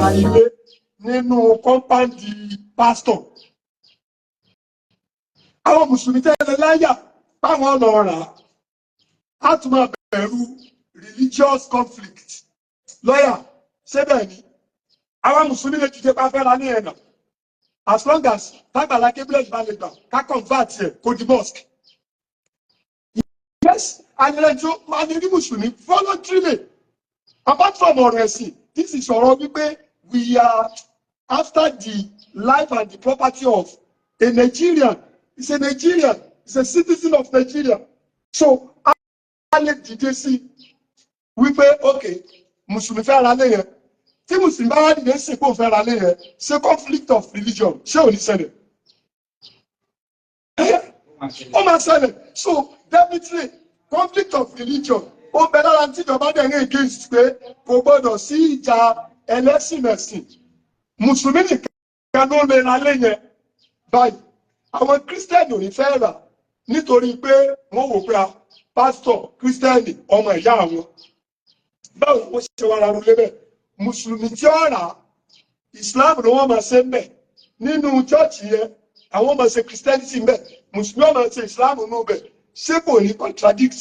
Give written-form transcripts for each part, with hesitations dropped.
ra ilé nínú compound pásítọ̀. Àwọn mùsùlùmí tẹ́lẹ̀ láyà páwọn lọ rà á tún máa bẹ̀rù religious conflict. Lọ́yà, ṣé bẹ́ẹ̀ ni? Àwọn mùsùlùmí lè jíjẹ pa fẹ́ ra ní ẹ̀nà, as long as tágbàlá Gabriel bá lè gbà ká convert ẹ̀ kó di mosque. Yes, àyẹ̀lẹ́jọ́ máa ní rí mùsùlùmí voluntarily. Apart from ọ̀rọ̀ ẹ̀sìn, this is ọ̀rọ̀ wípé we are after the life and the property of a Nigerian. He's a Nigerian, he's a citizen of Nigeria. So a lè dìde sí wípé, okay, mùsùlùmí fẹ́ ra lé yẹn. Tí mùsùlùmí bá wá dìde sí pé òun fẹ́ ra lé yẹn, ṣé conflict of religion, ṣé ò ní ṣẹlẹ̀? Ó máa ṣẹlẹ̀. So definitely, conflict of religion, ó bẹ lára tíjọba dẹ̀ ní against pé kò gbọdọ̀ sí ìjà ẹlẹ́sìnmẹ̀sìn. Mùsùlùmí nìkan ló lè ra lé yẹn báyìí. Àwọn kírísítẹ́nì ò ní fẹ́ rà nítorí pé wọ́n wò pé pásítọ̀ kírísítẹ́nì, ọmọ ìyá àwọn, báwo wọ́n ṣe wá ra lébẹ̀? Mùsùlùmí tí ó rà, Islam ló wọ́n máa ṣe ń bẹ̀ nínú church yẹn. Àwọn máa ṣe Christianity ń bẹ̀, mùsùlùmí máa ṣe Islam nínú bẹ̀. Ṣé kò ní contradict?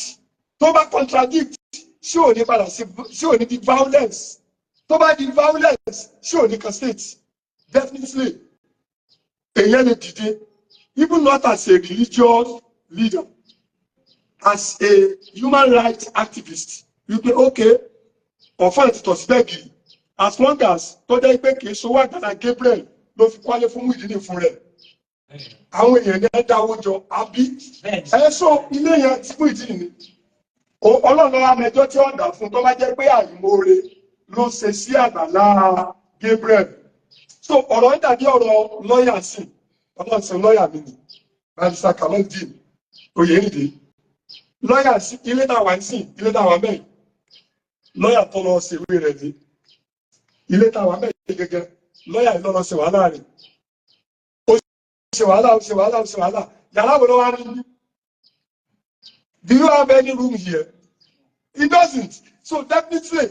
Tó bá contradict, ṣé ò ní padà sí, ṣé ò ní di violence? Tó bá di violence, ṣé ò ní kan state? Definitely, èyàn lè dìde, even not as a religious leader, as a human rights activist, wípé okay, ọ̀fọ́n ti tọ̀ síbẹ̀ gírì, as long as tó jẹ́ pé kì í ṣowó Àgbàlá Gabriel ló fi kọ́lé fún Muyideen fún rẹ̀. Àwọn èèyàn ní ẹ dáwó jọ, àbí? Ẹ sọ ilé yẹn tí Muyideen ni. Ọlọ́run amẹjọ́ tí ó dà fún tó bá jẹ́ pé àìmoore ló ṣe sí Àgbàlá Gabriel. So ọ̀rọ̀ ń dàbí ọ̀rọ̀ lọ́ọ̀yà sí. Ọlọ́run ṣe lọ́ọ̀yà mi ni Barrister Kamaldeen Oyèrìndé. Lọ́ọ̀yà sí ilé táwa ń sìn, ilé táwa mẹ́rin, lọ́ọ̀yà tó lọ ṣèwé rẹ̀ ní ilé táwa mẹ́rin gẹ́gẹ́. Lọ́ọ̀yà yìí lọ́lọ́ ṣe wàhálà rẹ̀. Ó ṣe wàhálà, ó ṣe wàhálà, ó ṣe wàhálà. Yàrá wo ló wá ní? Do you have any room here? He doesn't. So definitely,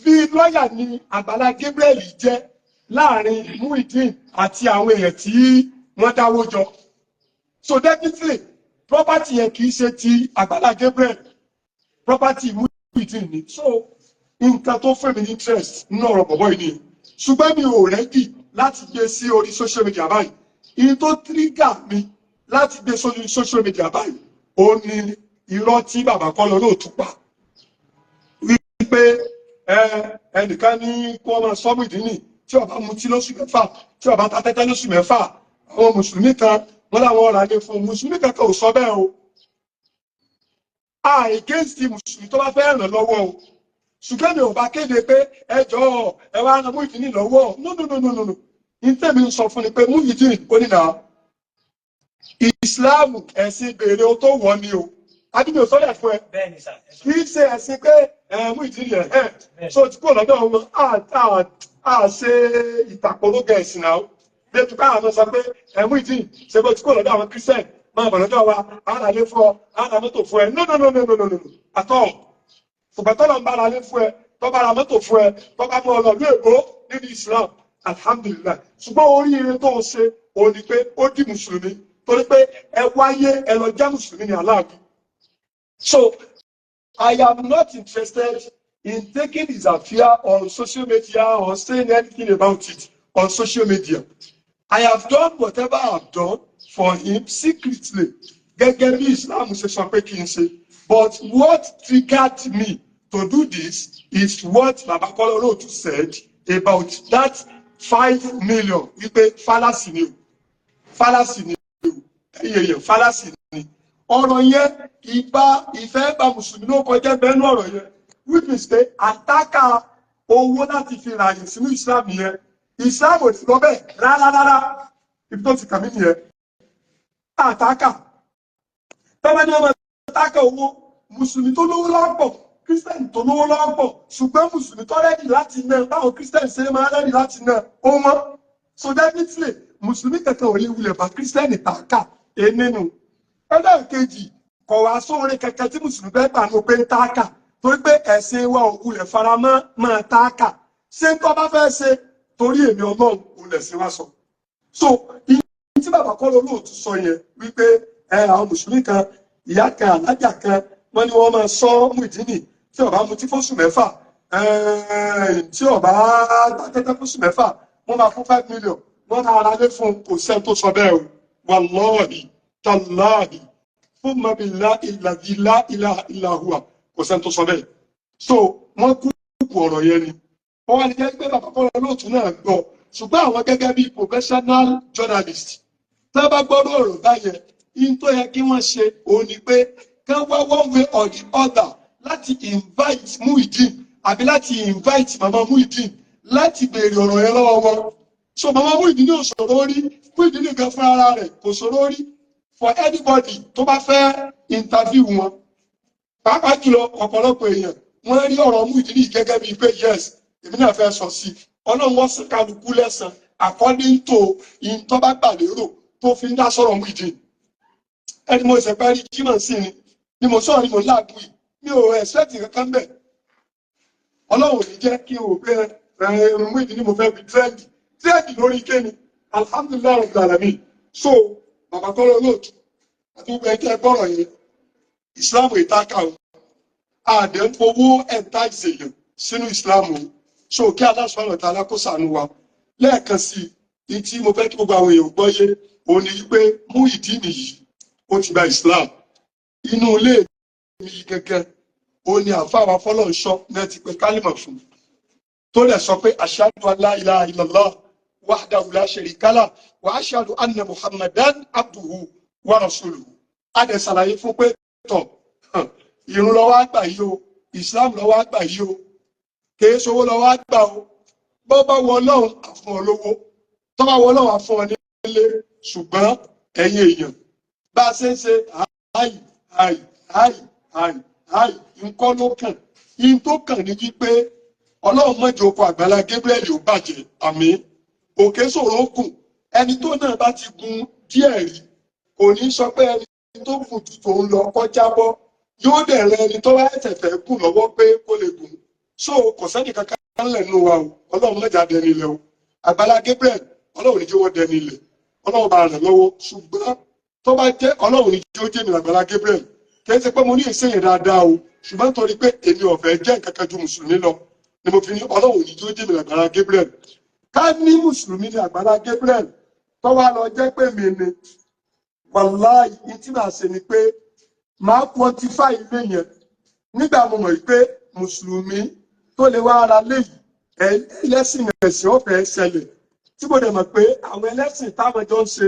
bí lọ́ọ̀yà ni Àgbàlá Gabriel jẹ́ láàrin Muyideen àti àwọn èèyàn tí wọ́n dáwó jọ. So definitely, property yẹn kì í ṣe ti Àgbàlá Gabriel, property Muyideen ni. So nǹkan tó fún mi ní interest nínú ọ̀rọ̀ bọ̀bọ̀ yìí ni, ṣùgbọ́n mi ò ready láti gbé sí orí social media báyìí. Ìyí tó trigger mi láti gbé sórí social media báyìí, ó ní irọ́ tí bàbá Kọ́lá Olóòtú pa wípé ẹnìkan ní kí wọ́n máa sọ Muyideen, tí ó bá mutí lóṣù 6, tí ó bá ta tẹ́tẹ́ lóṣù 6, àwọn mùsùlùmí kan wọ́n láwọn ọ̀rọ̀ adé fún mùsùlùmí kankan. Ò sọ bẹ́ẹ̀ o. A against mùsùlùmí tó bá fẹ́ ràn lọ́wọ́ o, ṣùgbọ́n mi ò bá kéde pé ẹ jọ̀ọ́, ẹ wá ran Muyideen lọ́wọ́. No, no, no, no, no, no. Ní tèmi ń sọ fún ni pé Muyideen ó ní náà, Ìsìláàmù, ẹ̀sìn béèrè o tó wọ̀ ni o. Àbí mi ò sọ́dẹ̀ fún ẹ? Bẹ́ẹ̀ni sà, ẹ sọ. Kì í ṣe ẹ̀sìn pé ẹ Muyideen ẹ̀ ẹ̀ so ti kúrò lọ́dọ̀ wọn. À ṣe ìtàkùrọ̀gẹ̀ ẹ̀sìn náà débi káwọn náà sọ pé ẹ Muyideen, ṣe bó ti kúrò lọ́dọ̀ àwọn Christian, máa bọ̀ lọ́dọ̀ wa, á rà lé fún ọ, á ra mọ́tò fún ẹ. No, no, no, no, no, no, no at all. Ṣùgbọ́n tọ́lọ̀ ń bára lé fún ẹ, tó bá ra mọ́tò fún ẹ, tó bá mú ọ lọ ní Èkó nínú Islam, alhamdulillahi. Ṣùgbọ́n oríire tó ń ṣe òun ni pé ó di mùsùlùmí, torí pé ẹ wáyé ẹ lọ jẹ́ mùsùlùmí ní aláàbí. So I am not interested in taking his affair on social media or saying anything about it on social media. I have done whatever I have done for him secretly, gẹ́gẹ́ bí Islam ṣe sọ pé kí n ṣe. But what triggered me to do this is what Baba Kola Olóòtú said about that 5 million, wípé fallacy ni o, fallacy ni o. Ẹ̀yìn èèyàn, fallacy ni ọ̀rọ̀ yẹn. Ìbá ìfẹ́ bá mùsùlùmí ló kọjá bẹ́ẹ̀ ní ọ̀rọ̀ yẹn, which means pé àtàkà owó láti fi ràyè sínú Islam yẹn, Islam ò sí lọ bẹ́ẹ̀ rárá rárá. Ibi tó ti kàn mí nìyẹn. Àtàkà tọ́ba ní ọmọ àtàkà owó, mùsùlùmí tó lówó lọ́pọ̀, Christian tó lówó lọ́pọ̀, ṣùgbọ́n mùsùlùmí tó ready láti ná báwọn Christian ṣe máa ready láti ná ó wọ́n. So definitely, mùsùlùmí kankan ò lè wulẹ̀ bá Christian tàkà é nínú. Ẹlẹ́ẹ̀kejì, kọ̀ wá sóore kankan tí mùsùlùmí fẹ́ gbà ní pé ń táàkà, torí pé ẹ̀sìn wa ò wulẹ̀ faramọ́ máa táàkà. Ṣé ń tọ́ bá fẹ́ ṣe Torí èmi Ọlọ́run òun lẹ̀sìn wá sọ. So ìyí tí bàbá Kọ́lá Olóòtú sọ yẹn wípé ẹ àwọn mùsùlùmí kan, ìyá kan, alájà kan, wọ́n ní wọ́n máa sọ Muyideen, tí ó bá mutí fóṣù 6, tí ó bá ta tẹ́tẹ́ fóṣù 6, wọ́n máa fún 5 million, wọ́n máa ra lé fún. Kò sẹ́ni tó sọ bẹ́ẹ̀ o. Wallahi tallahi fún mabila ìlàdí la ilaha illa huwa, kò sẹ́ni tó sọ bẹ́ẹ̀. So wọ́n kú kú ọ̀rọ̀ yẹn ni wọ́n wá ní jẹ́ pé bàbá Kọ́lá Olóòtú náà gbọ́, ṣùgbọ́n àwọn gẹ́gẹ́ bí professional journalist, tí wọ́n bá gbọ́dọ̀ ọ̀rọ̀ báyẹn, in tó yẹ kí wọ́n ṣe òun ni pé kán wá one way or the other láti invite Muyideen àbí láti invite mama Muyideen láti béèrè ọ̀rọ̀ yẹn lọ́wọ́ wọn. So mama Muyideen ò sọ̀rọ̀ rí, Muyideen nìkan fún ara rẹ̀ kò sọ̀rọ̀ rí for anybody tó bá fẹ́ interview wọn. Pàápàá jùlọ, ọ̀pọ̀lọpọ̀ èèyàn, wọ́n rí ọ̀rọ̀ Muyideen gẹ́gẹ́ bíi pé yes, èmi náà fẹ́ sọ sí i. Ọlọ́run wọ́n sì kálukú lẹ́sàn according to in tó bá gbà lérò tó fi ń dá sọ̀rọ̀ Muyideen. Ẹni mo ṣe parí jímọ̀ sí ni mo sọ̀rọ̀ ni mo láàbù yìí, mi ò expect kankan bẹ́ẹ̀. Ọlọ́run ò ní jẹ́ kí n ò pé Muyideen ni mo fẹ́ fi trend trend lórí kéni. Alhamdulillahi rabbil alamin. So bàbá Kọ́lá Olóòtú àti gbogbo ẹgbẹ́ gbọ́rọ̀ yẹn, Islam ìtaka o, àdé ń fowó ẹ̀ńtà ìṣèyàn sínú Islam o. So kí Allah subhanahu wa ta'ala kó ṣàánú wa. Lẹ́ẹ̀kan sí i, tí mo fẹ́ kí gbogbo àwọn èèyàn gbọ́ yé òun ni wípé Muyideen nìyí, ó ti gba Islam. Inú ilé mi gẹ́gẹ́ òun ni àfáà Fọlọ́nṣọ́ náà ti pé kálímọ̀ fún, tó lẹ̀ sọ pé ashhadu an la ilaha illallah wahdahu la sharika lah wa ashhadu anna Muhammadan abduhu wa rasuluhu. A dẹ̀ ṣàlàyé fún pé tọ̀, ìrun lọ́wọ́ àgbà yìí o, Islam lọ́wọ́ àgbà yìí o, kìí ṣowó lọ́wọ́ àgbà o. Bọ́ bá wọ Ọlọ́run, àfún ọ lówó, tó bá wọ Ọlọ́run, àfún ọ nílé. Ṣùgbọ́n ẹ̀yin èèyàn, bá a ṣe ń ṣe àì àì àì àì àì nǹkan ló kàn yín. Tó kàn ní wípé Ọlọ́run mọ́jọ oko Àgbàlá Gabriel ò bàjẹ́. Àmín. Òkè ṣòro ó gùn. Ẹni tó náà bá ti gun díẹ̀ rí kò ní sọ pé ẹni tó gùn ju tòun lọ kọjá bọ́, yóò dẹ̀ rẹ ẹni tó bá ẹ̀sẹ̀ fẹ́ gùn lọ́wọ́ pé kó lè gùn. So kò sẹ́ni kankan ńlẹ̀ nínú wa o. Ọlọ́run mẹ́jà dẹni ilẹ̀ o. Àgbàlá Gabriel, Ọlọ́run ní jẹ́ wọ́n dẹni ilẹ̀, Ọlọ́run bá rẹ̀ lọ́wọ́. Ṣùgbọ́n tó bá jẹ́ Ọlọ́run ní jẹ́ ó jẹ́ mi Àgbàlá Gabriel, kì í ṣe pé mo ní ìṣèyàn dáadáa o, ṣùgbọ́n torí pé èmi ò fẹ́ jẹ́ nǹkan kan ju mùsùlùmí lọ ni mo fi ní Ọlọ́run ní jẹ́ ó jẹ́ mi Àgbàlá Gabriel. Ká ní mùsùlùmí ní Àgbàlá Gabriel tó wá lọ jẹ́ pé mi ni, wàláì, ní tí màá ṣe ni pé màá quantify ilé yẹn. Nígbà mo mọ̀ pé mùsùlùmí tó lè wá ara léyìí, ẹlẹ́sìn ẹ̀sìn ọ̀fẹ́ ṣẹlẹ̀, tí mo dẹ̀ mọ̀ pé àwọn ẹlẹ́sìn táwọn jọ ń ṣe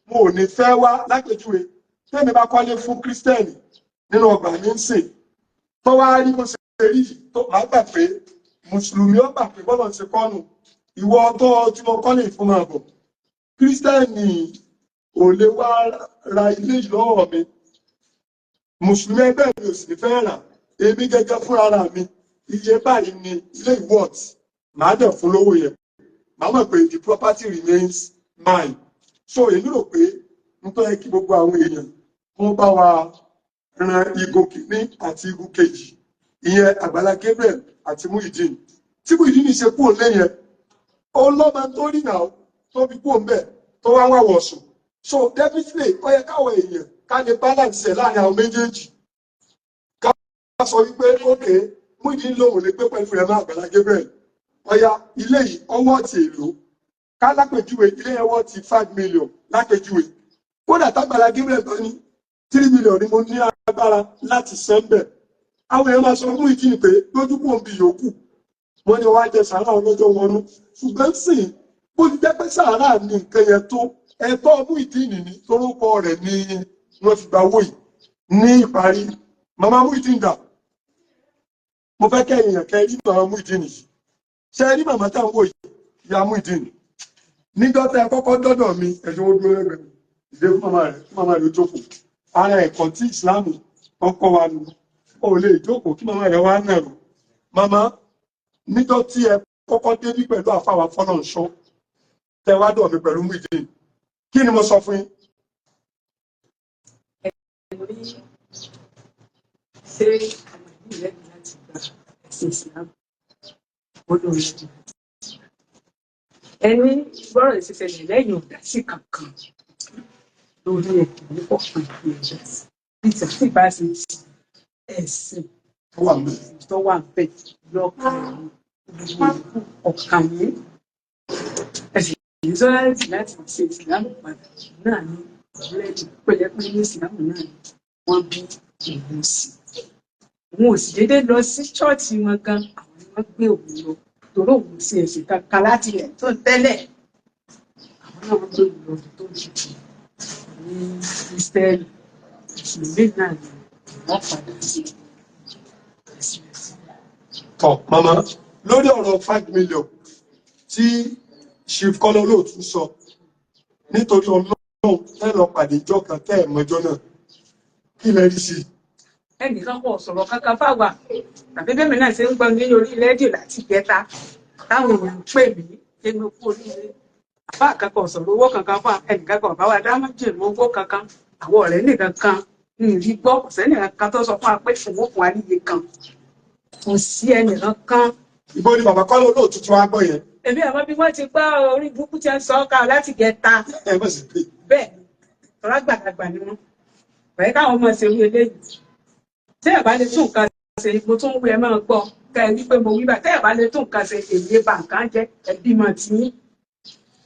mo ò ní fẹ́ wá. Lápèjúwe, tẹ́mi bá kọ́lé fún kírísítẹ́nì nínú ọgbà mi ń sìn, tó wá rí bó ṣe rí, tó máa gbà pé mùsùlùmí ó gbà pé bọ́lọ̀ ṣe kọ́nù ìwọ tó tí mo kọ́lé fún máa bọ̀, kírísítẹ́nì ò lè wá ra ilé yìí lọ́wọ́ mi, mùsùlùmí ẹgbẹ́ mi ò sì ní fẹ́ rà. Èmi gẹ́gẹ́ fúnra mi, iye báyìí ni ilé ìwọ̀t, màá dẹ̀ fún lówó yẹn, màá mọ̀ pé the property remains mine. So èmi rò pé nítorí kí gbogbo àwọn èèyàn kó bá wa ran igun kìíní àti igun kejì, ìyẹn Àgbàlá Gabriel àti Muyideen. Tí Muyideen ṣe kúrò lẹ́yìn, ó lọ́mọ tó rí náà tó fi kúrò ńbẹ̀ tó wá wà wọ̀sùn. So definitely, ó yẹ káwọn èèyàn ká lè balance ẹ̀ láàrin àwọn méjèèjì, ká sọ wípé ok, Muyideen lòun lè gbé pẹ̀lú rẹ̀ mọ́. Àgbàlá Gabriel, ọ̀ya, ilé yìí ọwọ́ ti èlò, ká lápèjúwe ilé ẹwọ́ ti 5 million lápèjúwe. Kódà tágbàlá Gabriel bá ní 3 million ni mo ní agbára láti san bẹ̀, àwọn èèyàn máa sọ fún Muyideen pé lójú kò ń bi yòókù wọ́n ní wọ́n á jẹ sàárà ọlọ́jọ́ wọnú. Ṣùgbọ́n sì bó ti jẹ́ pé sàárà ní nǹkan yẹn tó ẹ̀tọ́ Muyideen ní torúkọ rẹ̀ ní wọ́n fi gba owó yìí. Ní ìparí, màmá Muyideen dà? Mo fẹ́ kẹ́ èèyàn kẹ́ rí màmá Muyideen yìí. Ṣe rí màmá táwọn wò yìí, ìyá Muyideen? Níjọ́ tẹ́ kọ́kọ́ dọ́dọ̀ mi, ẹ̀jọ̀ ó dúró lẹ́gbẹ̀ẹ́ mi. Ìdè fún màmá rẹ̀, fún màmá rẹ̀ ó jókòó. Ara ẹ̀kọ́ tí ìsìláàmù ọkọ wa nù, ó lè jókòó kí màmá rẹ̀ wá nàró. Màmá, níjọ́ tí ẹ kọ́kọ́ débí pẹ̀lú àfàwà Fọlọ́nṣọ́, tẹ wá dọ̀ mi pẹ̀lú Muyideen, kí ni mo sọ fún yín? Mo ní, ṣé ọmọ yìí ready láti gba ẹ̀sìn Islam? Ó lóun ready láti gbà. Ẹni gbọ́rọ̀ ìṣẹ̀ṣẹ̀ lẹ́yìn ò dá sí kankan lórí ẹ̀, ní ọ̀kan ìyẹn bí tí bá ṣe ti ẹ̀sìn Tó wà ńbẹ̀. Tó wà bẹ́ẹ̀ lọ́kàn gbogbo ọ̀kan yìí, ẹ̀sìn yìí sọ́láìtì láti ṣe ìsìlámù padà náà ní ìrẹ́jì pẹ̀lẹ́pẹ́ ní ìsìlámù náà ni wọ́n bí òun sí. Òun ò sì déédéé lọ sí ṣọ́ọ̀ṣì wọn gan, àwọn ni wọ́n gbé òun lọ torí òun sí ẹ̀sìn kankan láti ilẹ̀ tó tẹ́lẹ̀. Àwọn náà wọ́n gbé òun lọ tó ti di ní Kristẹni. Mùsùlùmí náà ni wọ́n padà sí ẹ̀sìn ẹ̀sìn. Tọ màmá, lórí ọ̀rọ̀ 5 million tí Chief Kọ́lá Olóòtú sọ, nítorí Ọlọ́run, tẹ́ lọ pàdé ìjọ kan tẹ́ ẹ̀ mọ́jọ́ náà, kí lẹ rí sí i? Ẹnìkan kò sọ̀rọ̀ kankan fáwa tàbí bẹ́ẹ̀ mi náà ṣe ń gbọ́ ní orí rédíò láti ìjẹta táwọn èèyàn ń pè mí pé mo kú oríire. Àbá kankan sọ̀rọ̀ owó kankan fún ẹnìkan kan, bá wa dá májèmó owó kankan. Àwọn ọ̀rẹ́ nìkan kan ń rí gbọ́, kò sẹ́nìkan kan tó sọ fún wa pé òun fún wa níye kan, kò sí ẹnìkan kan. Ibo ni bàbá Kọ́lá Olóòtú tí wàá gbọ́ yẹn? Èmi àwọn bí wọ́n ti gbọ́ orí burúkú tí ń sọ ọ́ ká láti ìjẹta. Ẹ mọ̀ sí pé Bẹ́ẹ̀ tọ́lá gbàlagbà ni wọ́n bẹ̀rẹ̀ káwọn ọmọ ṣe orí eléyìí. Tí ẹ̀ bá lè tún nǹkan ṣe, mo tún wí, ẹ máa gbọ́ ká ẹ wí pé mo wí bá. Tẹ́ ẹ̀ bá lè tún nǹkan ṣe, èyí bá nǹkan jẹ́ ẹbí mọ̀ tí yín.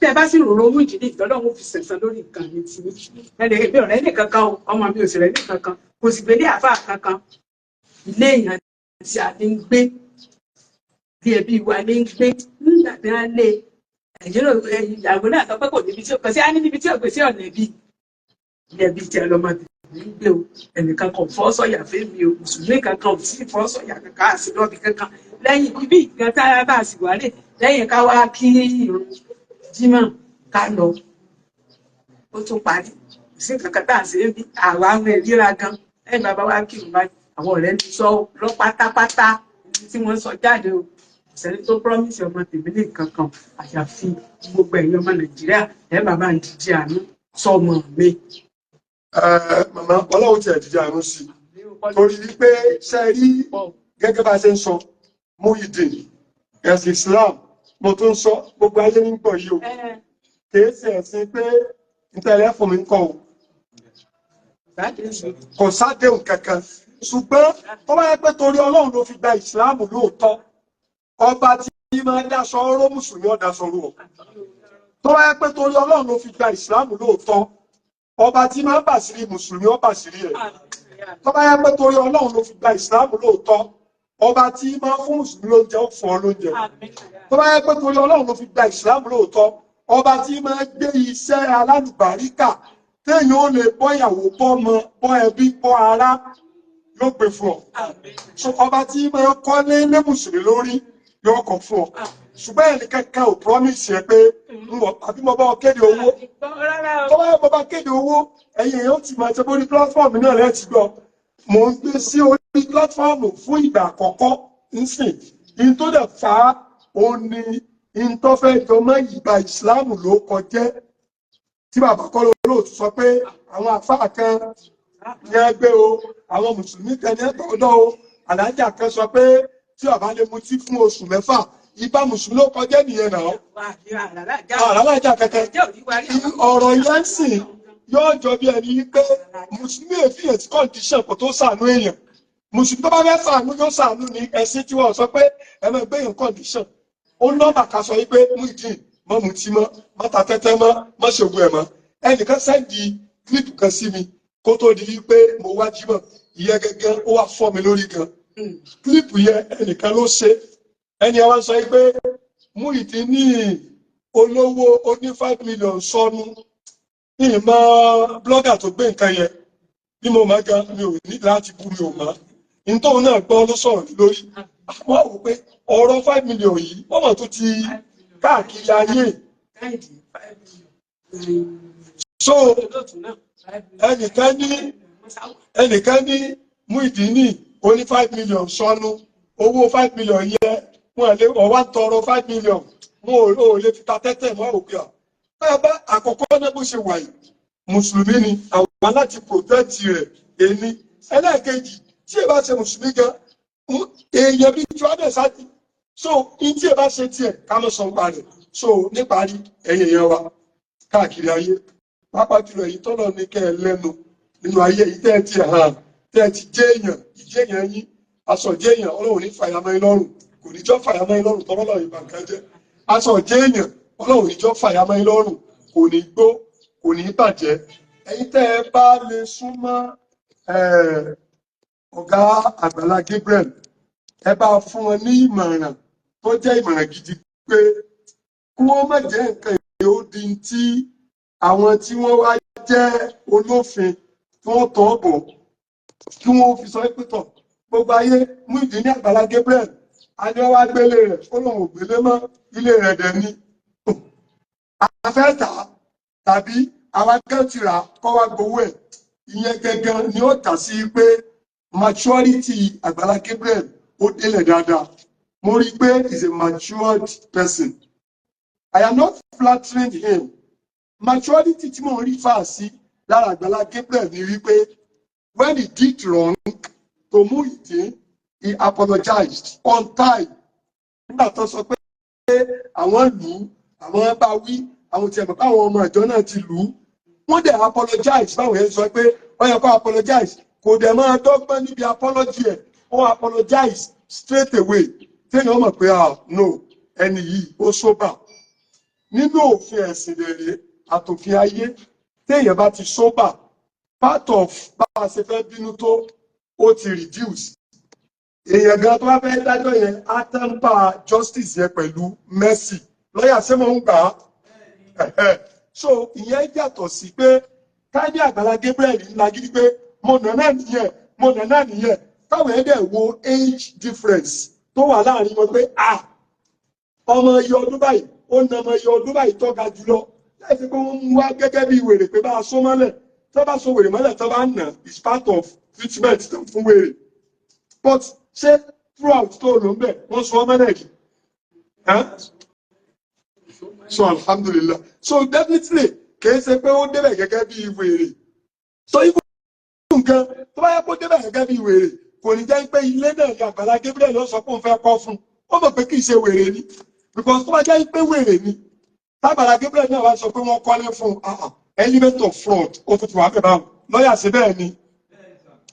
Tẹ́ ẹ bá sì rò owó ìdílé ìtọ́lọ́run fi sẹ̀sán lórí nǹkan mi tí yín. Ẹ lè bí ọ̀rẹ́ nìkan kan o, ọmọ mi ò sì rẹ́ nìkan kan, kò sì gbélé àáfàá kankan. Ilé èèyàn tí a ní ń gbé bí ẹbí wa ní ń gbé nígbà tí wọ́n lé Nàìjíríà, ìyàwó náà sọ pé kò níbi tí ó kàn sí á ní níbi tí ò gbé sí ọ̀nà ẹbí, ilé ẹbí tí ẹ lọ́mọ tèmi ń gbé o. Ẹnìkan kan fọ́ sọ̀yà fẹ́mi o, mùsùlùmí kankan ò sí fọ́ sọ̀yà kankan àti lọ́ọ̀bì kankan lẹ́yìn ibi ìgbà tá a bá sì wálé lẹ́yìn ká wá kí irun jímọ̀ ká lọ, ó tún parí. Kò sí kankan tá à ń ṣe é bí àwa àwọn ìríra gan lẹ́yìn bàbá wa kírun báyìí. Àwọn ọ̀rẹ́ mi sọ lọ pátápátá tí wọ́n sọ jáde o, kò sẹ́ni tó promise ọmọ tèmi ní kankan, àyàfi gbogbo ẹ̀yin ọmọ Nàìjíríà, ẹ̀ bàbá ń díje àánú sọmọ mi. Màmá, Ọlọ́run ti ẹ̀dìjà àrùn sí i torí wípé ṣe rí gẹ́gẹ́ bá a ṣe ń sọ Muyideen, ẹ̀sìn Islam, mo tún sọ, gbogbo ayé ń gbọ́ yìí o, kìí ṣe ẹ̀sìn pé ntẹ̀lẹ́ fún mi ń kọ́ o, kò sádéhùn kankan. Ṣùgbọ́n tó bá yẹ pé torí Ọlọ́run ló fi gba Ìsìláàmù lóòótọ́, ọba tí máa ń dáṣọ ọ̀rọ̀ mùsùlùmí ọ̀dàṣọ rú ọ. Tó bá yẹ pé torí Ọlọ́run ló fi gba Ìsìláàmù lóòótọ́, ọba tí máa ń bàṣírí mùsùlùmí ó bàṣírí ẹ̀. Tó bá yẹ pé torí Ọlọ́run ló fi gba Ìsìláàmù lóòótọ́, ọba tí máa ń fún mùsùlùmí lóúnjẹ ó fún ọ lóúnjẹ. Tó bá yẹ pé torí Ọlọ́run ló fi gba Ìsìláàmù lóòótọ́, ọba tí máa ń gbé iṣẹ́ alálùbáríkà téèyàn ó lè bọ́ ìyàwó, bọ́ ọmọ, bọ́ ẹbí, bọ́ ará yóò gbé fún ọ. So ọba tí máa ń kọ́lé lé mùsùlùmí lórí yóò kọ́ fún ọ. Ṣùgbọ́n ẹnì kankan ò promise yẹ pé àbí mo bá ọ kéde owó. Tó bá yẹ mo bá kéde owó, ẹ̀yin èèyàn ti máa ṣe bórí platform náà lẹ́ẹ̀ ti gbọ́. Mò ń gbé sí orí platform fún ìgbà àkọ́kọ́ nsìn in tó dẹ̀ fà á, òun ni in tó fẹ́ jọmọ́ ìgbà ìsìláàmù ló kọjẹ́ tí bàbá Kọ́lá Olóòtú sọ pé àwọn àfáà kan ní ẹgbẹ́ o, àwọn mùsùlùmí kan ní ẹgbẹ́ ọ̀dọ́ o. Àlájà kan sọ pé tí bàbá lè mutí fún oṣù 6, ìbá mùsùlùmí ló kọjá nìyẹn náà. Àlájà kankan ọ̀rọ̀ yẹn ń sìn yóò jọ bí ẹni pé mùsùlùmí èfìyàn tí condition kò tó sànú èèyàn. Mùsùlùmí tó bá fẹ́ sànú yóò sànú ní ẹ̀sìn tí wọ́n sọ pé ẹ máa gbé yàn condition. Ó nọ́mbà ká sọ wípé Muyideen, mọ́ mutí mọ́, mọ́ ta tẹ́tẹ́ mọ́, mọ́ ṣògùn ẹ̀ mọ́. Ẹnìkan send clip kan sí mi kó tó di wípé mo wá jímọ̀ ìyẹn gẹ́gẹ́, ó wá fọ́ mi lórí gan. Clip yẹn, ẹnìkan ló ṣe. Ẹni ẹ wá sọ pé Muyideen ní olówó ó ní 5 million sọnù. Ìmọ̀ blogger tó gbé nǹkan yẹn bí mo máa gan, mi ò ní láti bú, mi ò mọ̀ nítorí náà gbọ́ ló sọ̀rọ̀ lórí. Wọ́n wò pé ọ̀rọ̀ 5 million yìí, wọ́n mọ̀ tó ti káàkiri ayé. So ẹnìkan ní Muyideen ní ó ní 5 million sọnù, owó 5 million yẹ wọn lè ọwá tọrọ 5 million, wọn ò lè fi ta tẹ́tẹ́ mọ́ òkè à. Bá àkọ́kọ́ náà, bó ṣe wà yìí, mùsùlùmí ni àwọn láti protect rẹ̀ èmi. Ẹlẹ́ẹ̀kejì, tí ẹ bá ṣe mùsùlùmí gan, èèyàn bíi tí wọ́n dẹ̀ sáájú. So in tí ẹ bá ṣe tiẹ̀, ká ló sọ ń parẹ̀. So níparí, ẹ̀yin èèyàn wa káàkiri ayé, pàápàá jùlọ èyí tọ́lọ̀ ní kẹ́ ẹ lẹ́nu nínú ayé yìí, tẹ́ ẹ ti hàn, tẹ́ ẹ ti jẹ́ èèyàn, ìjẹ́ èèyàn yín, aṣọ jẹ́ èèyàn, Ọlọ́run ní fàyàmọ́ yín lọ́rùn, kò ní jọ́ fàyàmọ́ yín lọ́rùn tọ́lọ́ lọ́rùn ìbà nǹkan jẹ́. Aṣọ jẹ́ èèyàn, Ọlọ́run ní jọ́ fàyàmọ́ yín lọ́rùn, kò ní gbó, kò ní bàjẹ́. Ẹ̀yin tẹ́ ẹ bá lè súnmọ́ ọ̀gá Àgbàlá Gabriel, ẹ bá fún wọn ní ìmọ̀ràn tó jẹ́ ìmọ̀ràn gidi pé kí wọ́n má jẹ́ nǹkan èyí ó di tí àwọn tí wọ́n wá jẹ́ olófin tí wọ́n tọ́ bọ̀, kí wọ́n fi sọ pé tọ̀ gbogbo ayé, Muyideen ní Àgbàlá Gabriel adé wá gbélé rẹ̀, ó lóun ò gbélé mọ́, ilé rẹ̀ dẹ̀ ni a fẹ́ tà á, tàbí àwa gán ti rà kọ́ wá gbowó ẹ̀. Ìyẹn gangan ni ó tà sí pé maturity Àgbàlá Gabriel ó délẹ̀ dáadáa. Mo rí i pé he is a matured person. I am not flattering him. Maturity tí mo ń rí fà sí lára Àgbàlá Gabriel ni wípé when he did wrong to Muyideen, he apologized on time. Nígbà tó sọ pé àwọn lù ú, àwọn bá wí, àwọn tiẹ̀ mọ̀ pé àwọn ọmọ ìjọ náà ti lù ú, wọ́n dẹ̀ apologize. Báwọn yẹn sọ pé wọ́n yẹ kó apologize, kò dẹ̀ máa dọ́gbọ́n níbi apology ẹ̀, ó apologize straight away, téèyàn mọ̀ pé, ah no, ẹni yìí ó sober. Nínú òfin ẹ̀sìn rere àtòfin ayé, téèyàn bá ti sober, part of bá a ṣe fẹ́ bínú tó, ó ti reduce. Èèyàn gan tó bá fẹ́ dájọ́ yẹn á temper justice yẹn pẹ̀lú mercy. Lọ́yà ṣé mo ń gbà á? So ìyẹn yàtọ̀ sí pé ká ní Àgbàlá Gabriel ńlá gidi pé mo nà náà nìyẹn, mo nà náà nìyẹn, táwọn ẹ̀ dẹ̀ wo age difference tó wà láàrin wọn pé, ah, ọmọ iye ọdún báyìí, ó na ọmọ iye ọdún báyìí tọ́ga jùlọ, láì fi pé wọ́n mú wá gẹ́gẹ́ bí wèrè pé bá a só mọ́lẹ̀. Tó bá so wèrè mọ́lẹ̀, tó bá ń nà, is part of treatment tó fún wèrè. But ṣé throughout tó lò ń bẹ̀, wọ́n sọ mọ́lẹ̀ yìí? So alhamdulillah, so definitely kìí ṣe pé ó débẹ̀ gẹ́gẹ́ bí wèrè. So even nǹkan tó bá yẹ kó débẹ̀ gẹ́gẹ́ bí wèrè, kò ní jẹ́ pé ilé náà ní Àgbàlá Gabriel ló sọ pé òun fẹ́ kọ́ fún. Ó mọ̀ pé kìí ṣe wèrè ni, because tó bá jẹ́ pé wèrè ni, tágbàlá Gabriel náà wá sọ pé wọ́n kọ́lé fún, element of fraud ó tún ti wà bẹ́ẹ̀ báwọn. Lọ́yà sí bẹ́ẹ̀ ni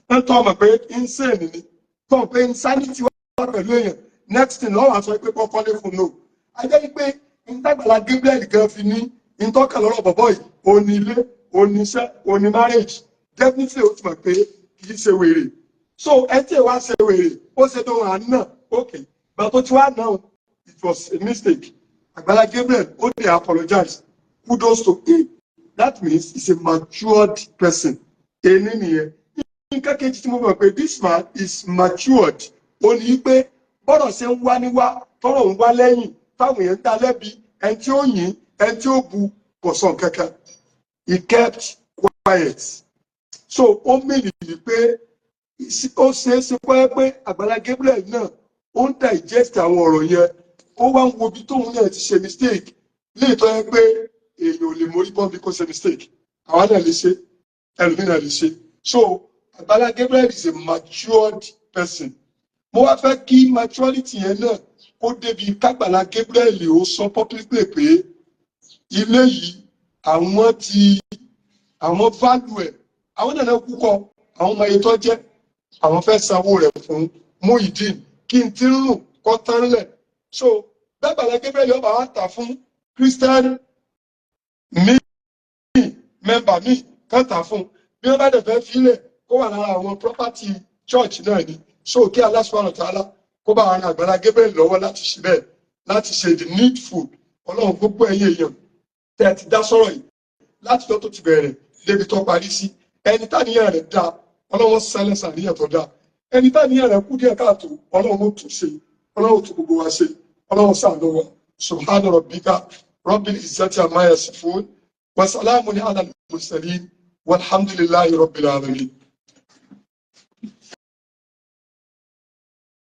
ń tọ́ mọ̀ pé insane ni, tọ́ pé insanity wà pẹ̀lú èèyàn. Next thing, lọ́wọ́ àsọ pé kọ́ kọ́lé fún, no. A jẹ́ pé ìtagbàlá Gabriel gan fi ní ìtọ́kà lọ́rọ̀ bọ̀bọ̀ yìí, òní ilé, òní iṣẹ́, òní marriage, definitely ó ti mọ̀ pé kì í ṣe wèrè. So ẹ tí ì wá ṣe wèrè, ó ṣe tó hàn náà, ok, but tó ti wá náà, it was a mistake. Àgbàlá Gabriel ó dẹ̀ apologize. Kudos to him. That means he's a matured person. Èní nìyẹn. Nǹkan kejì tí mo mọ̀ pé this man is matured, ó ní pé bọ́rọ̀ ṣe ń wá níwá, tọ́rọ̀ ń wá lẹ́yìn, táwọn èèyàn ń dá lẹ́bi, ẹni tí ó yìn, ẹni tí ó bu, kò sọ kankan. He kept quiet. So ó mìíràn pé ó ṣeé ṣe pé Àgbàlá Gabriel náà ó ń digest àwọn ọ̀rọ̀ yẹn, ó wá ń wo ibi tóun náà ti ṣe mistake léètọ́ yẹn, pé èèyàn ò lè mórí bọ́n bí kò ṣe mistake. Àwa náà lè ṣe, ẹlòmíràn lè ṣe. So Àgbàlá Gabriel is a matured person. Mo wá fẹ́ kí maturity yẹn náà kó débi kágbàlá Gabriel ó sọ publicly pé ilé yìí, àwọn ti àwọn value ẹ̀, àwọn náà kú kọ àwọn ọmọ iye tó jẹ́, àwọn fẹ́ sanwó rẹ̀ fún Muyideen, kí n ti ń rùn kọ́ tán lẹ̀. So dágbàlá Gabriel ọba wa tà fún Christian míì, member míì kàn tà fún bí wọ́n bá dẹ̀ fẹ́ filẹ̀, kó wà lára àwọn property church náà ni. So kí Allah subhanahu wa ta'ala kó bá àwọn Àgbàlá Gabriel lọ́wọ́ láti ṣe bẹ́ẹ̀, láti ṣe the needful. Ọlọ́run, gbogbo ẹ̀yin èèyàn tẹ́ ẹ ti dá sọ̀rọ̀ yìí láti tó ti bẹ̀rẹ̀ débi tó parí sí, ẹni táníyàn rẹ̀ dá, Ọlọ́run sẹ́lẹ̀ sàníyàn tó dá. Ẹni táníyàn rẹ̀ kú díẹ̀ káàtó, Ọlọ́run ó tún ṣe, Ọlọ́run tún gbogbo wa ṣe, Ọlọ́run ṣàánú wa. Subhana rabbika rabbil izzati amma yasifun wa salamun ala al-mursalin walhamdulillahi rabbil alamin.